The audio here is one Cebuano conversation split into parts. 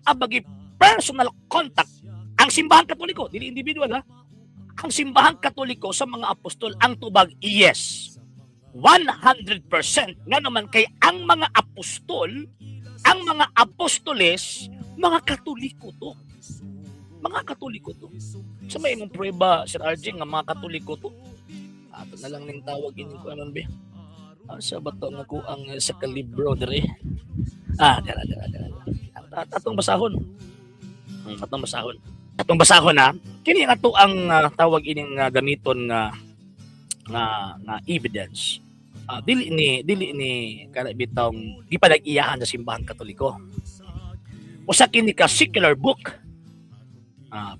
Naa ba personal contact ang Simbahan Katoliko, dili individual ha, ang Simbahan Katoliko sa mga apostol? Ang tubag, yes. 100%. Nga naman kay ang mga apostol, ang mga apostoles, mga Katoliko to. Mga Katoliko to. Sa may imong pruweba, Sir RJ, nga mga Katoliko to? Ato na lang ning tawag ini ko anon be. Asa ba to nga kuang sa kalibro dere? Ah, dara dara dara. Atong basahon. Atong basahon. Atong basahon ha. Kini ang ato ang tawag ining gamiton nga evidence. Dili ni kana bitong gipanag-iyahan sa Simbahan Katoliko. Usa kini ka secular book.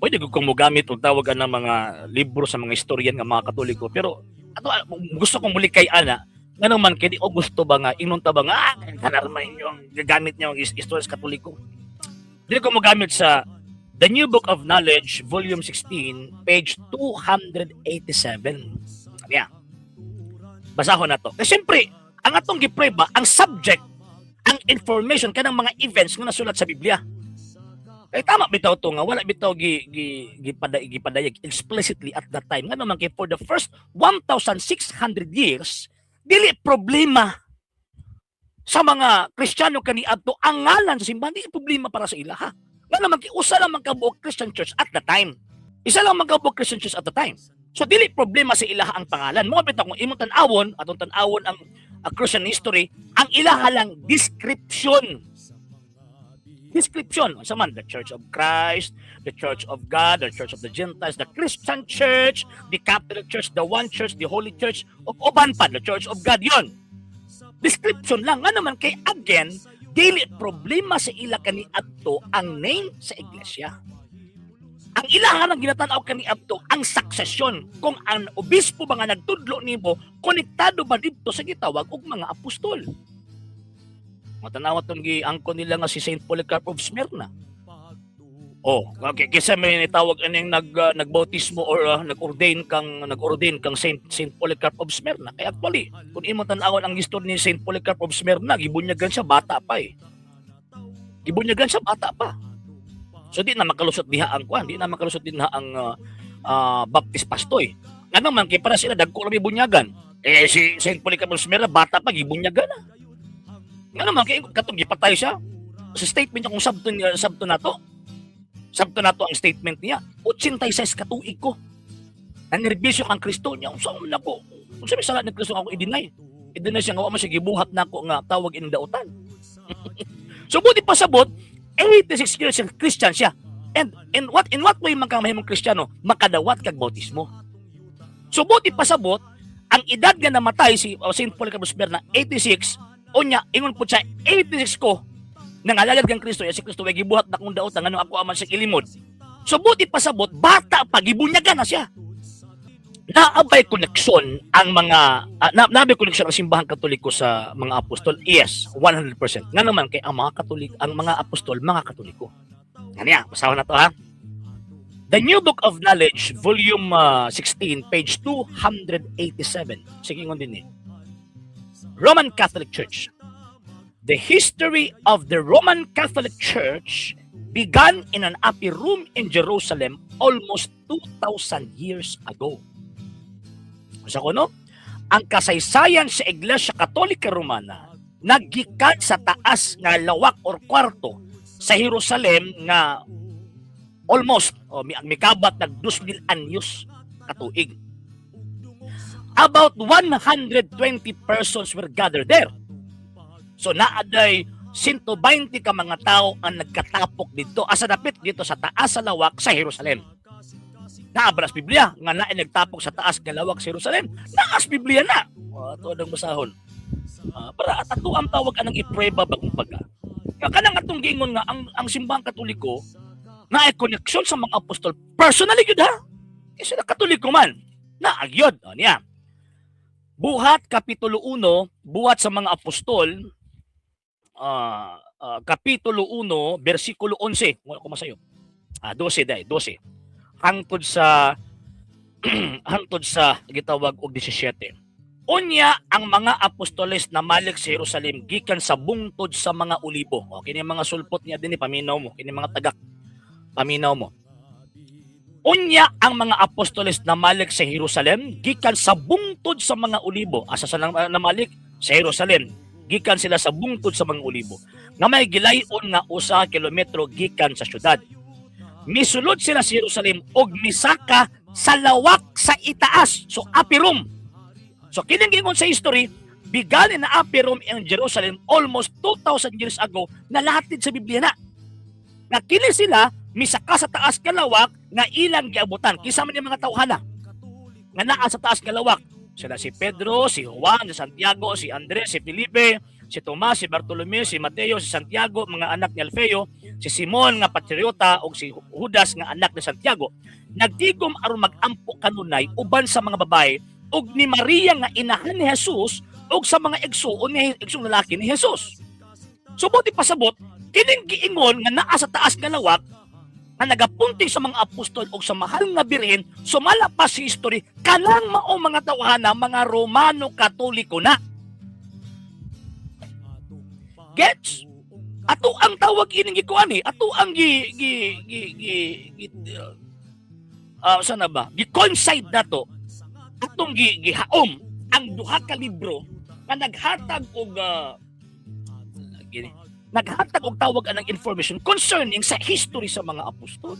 Pwede gud kong mogamit og tawag ang mga libro sa mga istoryan nga mga Katoliko, pero ato gusto kong muli kay ana, ngano man kay di o gusto ba nga ingnon ta ba nga kanar man inyong gagamit niyo ang istorya sa Katoliko. Dili ko mogamit sa The New Book of Knowledge, Volume 16, page 287. Yeah. Basahon na to. Kasi siyempre, ang atong giprueba, ang subject, ang information kanang mga events nga nasulat sa Biblia. Kay tama bitaw to nga wala bitaw gi gi gipadayag explicitly at that time. Nga naman kay for the first 1,600 years, dili problema sa mga Kristiyano kaniadto ang ngalan sa simbahan, dili problema para sa ila ha. Nga naman kay usa lang man kabuok Christian church at the time. Isa lang man kabuok Christian church at the time. So dili problema sa ilaha ang pangalan. Mo bitaw kung imong tan-awon, atong tan-awon ang Christian history, ang ilaha lang description. Description. Sa man, the Church of Christ, the Church of God, the Church of the Gentiles, the Christian Church, the Catholic Church, the One Church, the Holy Church, ug uban pa, the Church of God, yon. Description lang. Nga naman kay again, dili problema sa ila kaniadto ang name sa iglesia. Ang ilahan ang ginatanaw kaniadto ang succession. Kung ang obispo ba nga nagtudlo nimo, konektado ba didto sa gitawag og mga apostol. Matanawa tong giangkon nila nga si Saint Polycarp of Smyrna. Oh, okay, kaysa may nitawag aning nagbautismo or nag-ordain kang Saint Polycarp of Smyrna. Kaya actually, kung imo tan-awon ang history ni Saint Polycarp of Smyrna, gibunyagan siya bata pa eh. Gibunyagan siya bata pa. So di na makalusot diha ang kuan, di na makalusot dinha ang Baptist pastoy. Nga naman kay para sila dagko ra bunyagan. Eh si Saint Polycarp of Smyrna bata pa gibunyagan na. Nga naman kay katong gipatay siya. Sa statement niya kung sabto niya sabto nato. Sabto nato ang statement niya. 86 ka tuig ko. Nanerbisyo kang Kristo niya. Unsa man ako? Unsa may sala ni Kristo ako i-deny? I-deny siya nga wa man siya gibuhat nako nga tawag ining dautan. So buti pasabot, 86 years siya Christian siya. And in what way man ka mahimong Kristiyano? Makadawat kag bautismo. So buti pasabot, ang edad nga namatay si Saint Polycarp of Smyrna 86, unya ingon po siya, 86 ko nangalalad kang Kristo, ya si Kristo way gibuhat na kong dautan, ngano ako aman sa ilimod. So buti pasabot, bata pa gibunyagan na siya. Naabay koneksyon ang mga naabay koneksyon ang Simbahan Katoliko sa mga apostol? Yes, 100%. Nga naman kay ang mga Katolik, ang mga apostol, mga Katoliko. Ano, basahon na to ha. The New Book of Knowledge, Volume 16, page 287. Sige, ingon din eh. Roman Catholic Church. The history of the Roman Catholic Church began in an upper room in Jerusalem almost 2,000 years ago. Sa kuno, ang kasaysayan sa Iglesia Katolika Romana naggikan sa taas nga lawak or kwarto sa Jerusalem nga almost o mikabat nag 2,000 anyos katuig. About 120 persons were gathered there. So naaday 120 ka mga tao ang nagkatapok dito asa dapit dito sa taas sa lawak sa Jerusalem. Naabras Biblia nga naay nagtapok sa taas nga lawak sa Jerusalem. Naas Biblia na. O, ato ang basahon. Para at ato ang tawag anang iprueba bagong baga. Nga kanang atong giingon nga ang Simbahang Katoliko naay koneksyon sa mga apostol personally gyud ha. Kasi na Katoliko man. Naagyod. O niya. Buhat Kapitulo 1, Buhat sa mga Apostol, Kapitulo 1, versikulo 11. Wala ko masayo. 12 dai, 12. Hangtod sa gitawag og 17. Unya ang mga apostoles namalik sa Jerusalem gikan sa bungtod sa mga Olibo. O kini mga sulpot niya dinhi, paminaw mo, kini mga tagak. Paminaw mo. Unya ang mga apostoles namalik sa Jerusalem gikan sa bungtod sa mga Olibo. Asa sa namalik sa Jerusalem? Gikan sila sa bungtod sa mga Olibo, nga may gilayon nga 1 kilometro gikan sa syudad. Misulod sila sa Jerusalem og misaka sa lawak sa itaas. So upper room. So kining giingon sa history, began in the upper room in Jerusalem almost 2,000 years ago, nalatid sa Biblia na. Nga kini sila misaka sa taas nga lawak nga ilang giabutan. Kinsa man yung mga tawhana nga naa sa taas nga lawak? Sila si Pedro, si Juan, si Santiago, si Andres, si Felipe, si Tomas, si Bartolome, si Mateo, si Santiago, mga anak ni Alfeo, si Simon nga patriota ug si Judas nga anak ni Santiago. Nagtigom aron magampo kanunay uban sa mga babae ug ni Maria nga inahan ni Jesus ug sa mga igsuon ni igsoong lalaki ni Jesus. So buot ipasabot, kining giingon nga naa sa taas nga lawak nga nagapunting sa mga apostol ug sa mahal nga birhen, sumala pa sa history, kanang mao mga tawhana, mga Romano Katoliko na. Gets? Ato ang tawag ining gikuan eh. Ato ang gi gi gi gi, gi sana ba? Gi coincide nato. Atong gi gihaom ang duha ka libro nga naghatag og gini, naghatag og tawag anang information concerning sa history sa mga apostol.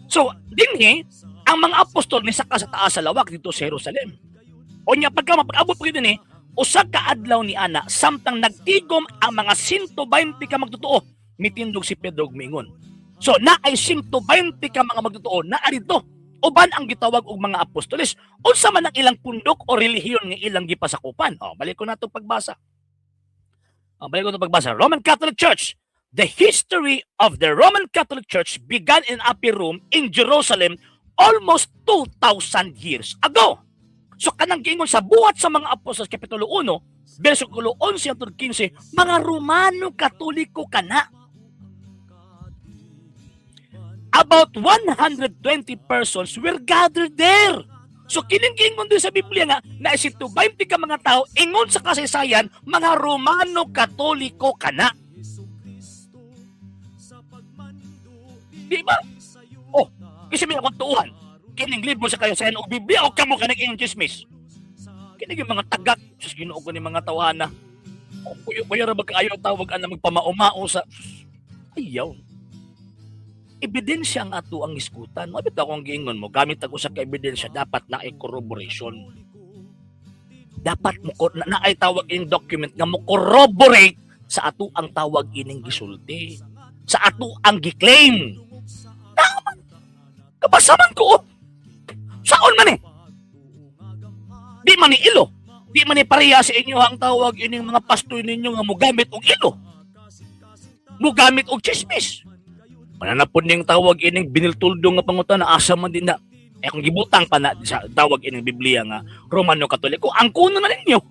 So, dinhi ang mga apostol misaka sa taas sa lawak dito sa Jerusalem. O nya pagka mapag-abot po dinhi, usa ka adlaw ni ana, samtang nagtigom ang mga 120 ka magtotoo, mitindog si Pedro ug miingon. So, naay 120 ka mga magtotoo na dito uban ang gitawag og mga apostoles. Unsa man ang ilang pundok o relihiyon nga ilang gipasakupan? Oh, balik ko na itong pagbasa. Oh, balik ko na pagbasa. Roman Catholic Church. The history of the Roman Catholic Church began in upper room in Jerusalem almost 2,000 years ago. So kanang giingon sa Buhat sa mga Apostoles Kapitulo 1, versikulo 11 hangtod 15, mga Romano Katoliko kana. About 120 persons were gathered there. So kining giingon din sa Biblia nga na 120 ka mga tao, ingon sa kasaysayan, mga Romano Katoliko kana. Di ba? Oh, kasi may akong tuuhan. Kining libro sa kasaysayan o Biblia o kamo kaning inyong chismis? Kini yung mga tagak sa Ginoo ko ni mga tawhana. O, kuya, kuya ra ba kaayo tawag ana magpamaumao sa ayaw. Ebidensya ang ato ang iskutan. Mabit akong giingon mo, gamit ang usa ka ebidensya, dapat na corroboration. Dapat mo na, naay tawag ining document nga mo corroborate sa ato ang tawag ining gisulti. Sa ato ang gi-claim. Tama. Kabasaman ko. Oh. Saon man eh? Di man ni ilo. Di man ni pareha sa inyo ang tawag ining mga pastoy ninyo nga mogamit og ilo. Mogamit og chismis. Mananapod ning tawag ining biniltuldo nga pangutana, asa man din na eh kung gibutang pa na sa tawag ining Biblia nga Romano Katoliko, ang kuno na ninyo.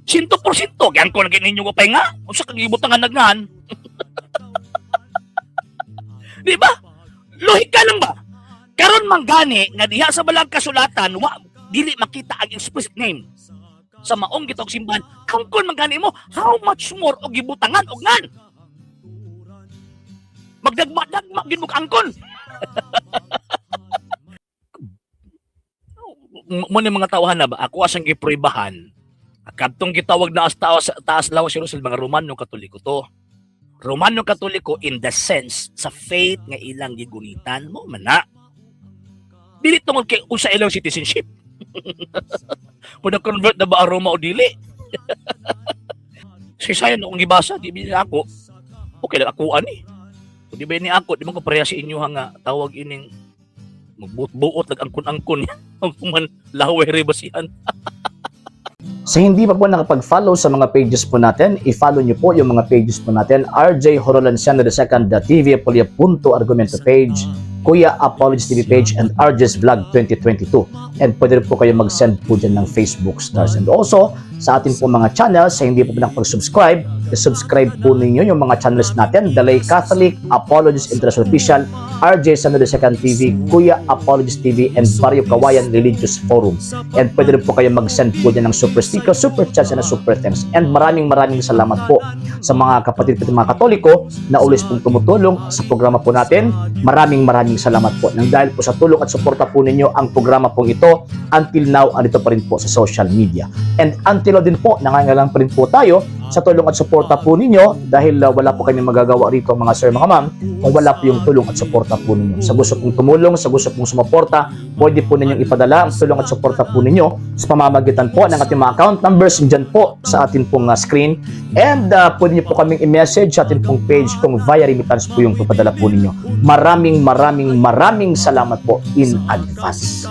100% yan ko na ninyo ko pa nga. Unsa ka gibutangan nagnahan? Di ba? Lohika lang ba? Karon man gani nga diha sa balang kasulatan wa dili makita ang explicit name sa maong gitawag simbahan. Angkon man gani mo, how much more og gibutangan og ngan? Magdagma-dagma gid mo angkon. Mo ni mga tawhan na ba ako asang gipruebahan kadtong gitawag na as taas, taas lawas Jerusalem, mga Romano Katoliko to. Romano Katoliko in the sense sa faith nga ilang gigunitan mo man na. Dili tungod kay usa ilang citizenship. Kung na-convert na ba ang Roma o dili. Sayan akong gibasa, di ba ako? Okay lang ako ani. Kung di ba ni ako, di man ko pareha sa inyo nga tawag ining magbuot-buot nag-angkon-angkon man laway re basihan. Sa hindi pa po nakapag-follow sa mga pages po natin, i-follow niyo po yung mga pages po natin. RJ Horolanciano II, TV Apolia Punto Argumento page, Kuya Apology TV page, and RJ's Vlog 2022. And pwede rin po kayo mag-send po dyan ng Facebook stars. And also, Sa atin po mga channels, sa hindi po nakapag-subscribe, subscribe po ninyo yung mga channels natin: The Lay Catholic, Apologist International Official, RJ San Second TV, Kuya Apologist TV, and Barrio Kawayan Religious Forum. And pwede rin po kayo mag-send po dyan ng super sticker, super chats, and super thanks. And maraming maraming salamat po sa mga kapatid po, mga Katoliko na always pong tumutulong sa programa po natin. Maraming maraming salamat po. Nang dahil po sa tulong at suporta po ninyo, ang programa pong ito until now andito pa rin po sa social media. And until now din po, nangangailangan pa rin po tayo sa tulong at suporta po ninyo dahil wala po kami magagawa rito, mga sir, mga ma'am, kung wala po yung tulong at suporta po ninyo. Sa gusto pong tumulong, sa gusto pong sumuporta, pwede po ninyong ipadala ang tulong at suporta po ninyo sa pamamagitan po ng ating mga account numbers dyan po sa atin pong screen. And pwede niyo po kaming i-message sa atin pong page kung via remittance po yung papadala po ninyo. Maraming maraming maraming salamat po in advance.